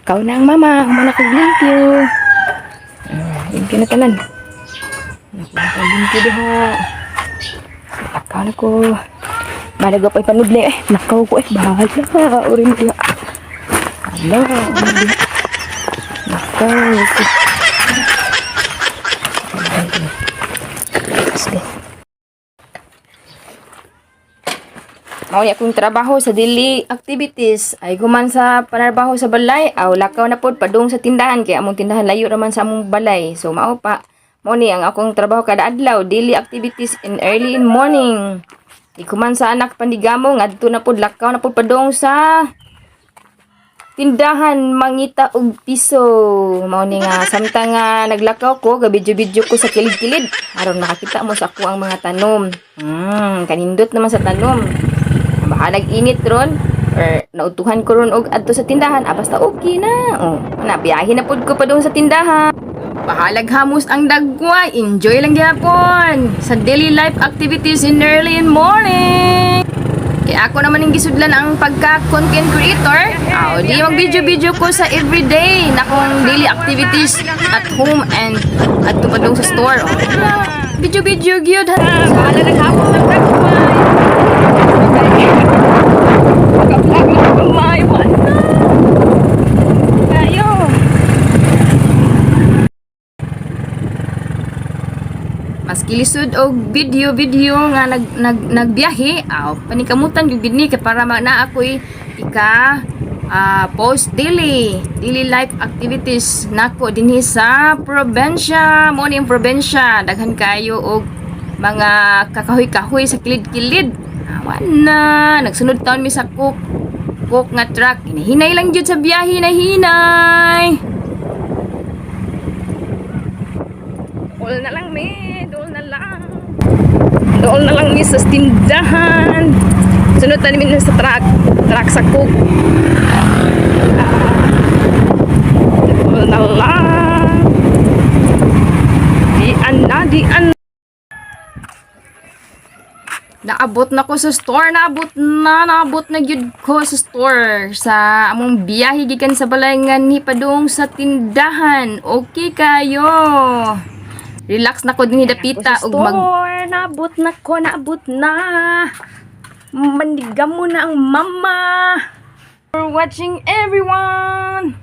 Lakaw na ang mama. Humana kog limpyo. Limpyo na tanan. Naku, limpyo diha. Lakaw na ko. Balag pa ipanudli eh. Lakaw ko eh. Bahala. Urin diha. Hala. Urin diha. Lakaw ko. Sige. Mao ni akong trabaho sa daily activities ay guman sa panarbaho sa balay aw lakaw na pod padung sa tindahan kay among tindahan layo raman sa among balay. So mao pa mao ni ang akong trabaho kada adlaw, daily activities in early in morning. Ikuman sa anak pandigamo ngadto na pod, lakaw na pod padung sa tindahan mangita og piso. Mao ni nga samtang nga naglakaw ko, gabidyo-bidyo ko sa kilid-kilid aron makakita mo sa ako ang mga tanom. Kanindot naman sa tanom. Bahalag init ron or nautuhan ko ron og adto sa tindahan, basta okay na. Oh, na biyahe na pud ko padung sa tindahan. Bahalag hamos ang dagway, enjoy lang gyapon sa daily life activities in early in morning. Kaya ako naman ang gisudlan ang pagka-content creator. Aw, di mag-video-video ko sa everyday na kong daily activities at home and at padung sa store. Oh, video-video gyud. Bahala naghapon ng dagway. Maka-vlog na kamay. Wala. Kayo. Maski lisod og video video nga nag nag nagbiyahe, aw panikamutan gyud gid ni kay para ma na ako'y ika post daily daily life activities nako dinhi sa probensya. Mo ni ang probensya, daghan kayo og mga kakahoy-kahoy sa kilid-kilid. Na nagsunod taon mi sa cook cook nga truck. Hinahinay lang gyud sa biyahe, hinay. Dool na lang mi. Dool na lang. Dool na lang mi sa tindahan. Sunod na namin sa truck. Truck sa cook. Dool na lang. Dian na, dian. Naabot na ko sa store, naabot na gyud ko sa store sa among biyahe gikan sa balay nganhi padung sa tindahan. Okay kayo. Relax na ko dinhi dapita Sa og mag store, naabot na ko, naabot na. Mandigam mo na ang mama. For watching, everyone.